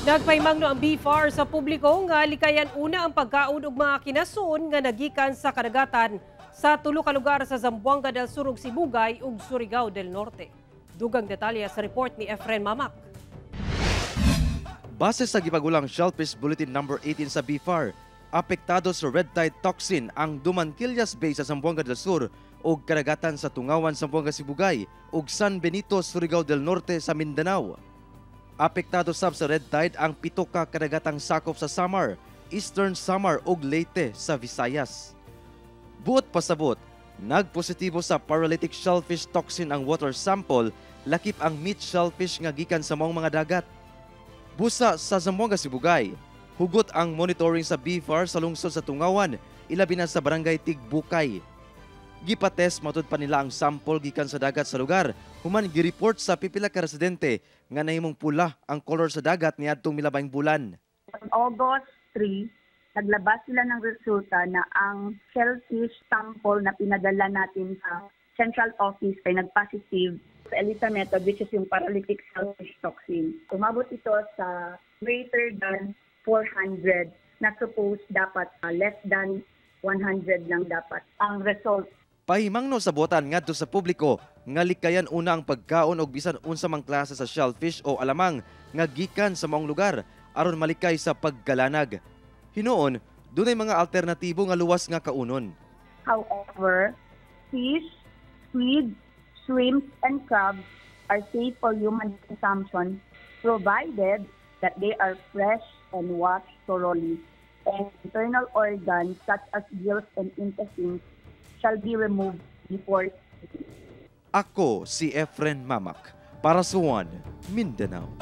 Nagpahimangno ang BFAR sa publiko nga likayan una ang pagkaon og mga kinasun nga nagikan sa kadagatan sa tulo ka lugar sa Zamboanga del Sur ug Sibugay ug Surigao del Norte. Dugang detalye sa report ni Efren Mamak. Base sa gipagulang Shellfish Bulletin number 18 sa BFAR, apektado sa red tide toxin ang Dumanquillas Bay sa Zamboanga del Sur ug kadagatan sa Tungawan, Zamboanga Sibugay ug San Benito, Surigao del Norte sa Mindanao. Apektado sab sa red tide ang pito ka kadagatang sakop sa Samar, Eastern Samar ug Leyte sa Visayas. Buot pasabot, nagpositibo sa paralytic shellfish toxin ang water sample, lakip ang meat shellfish nga gikan sa maong mga dagat. Busa sa Zamboanga Sibugay, hugot ang monitoring sa BFAR sa lungsod sa Tungawan, ilabi na sa barangay Tigbukay. Gipatest matud pa nila ang sample gikan sa dagat sa lugar, human gireport sa pipila ka residente nga nahimong pula ang color sa dagat niadtong milabayng bulan. On August 3, naglabas sila ng resulta na ang shellfish sample na pinadala natin sa central office ay nag-positive sa ELISA method, which is yung paralytic shellfish toxin. Umabot ito sa greater than 400 na suppose dapat less than 100 lang dapat ang result. Pahimangno sa buotan ngadto sa publiko nga likayan una ang pagkaon og bisan unsa mang klase sa shellfish o alamang nga gikan sa maong lugar aron malikay sa pagkalanag. Hinuon, dunay mga alternatibo nga luwas nga kaunon. However, fish, squid, shrimps, and crabs are safe for human consumption provided that they are fresh and washed thoroughly, and internal organs such as gills and intestines shall be removed before eating. Ako si Efren Mamak para sa One Mindanao.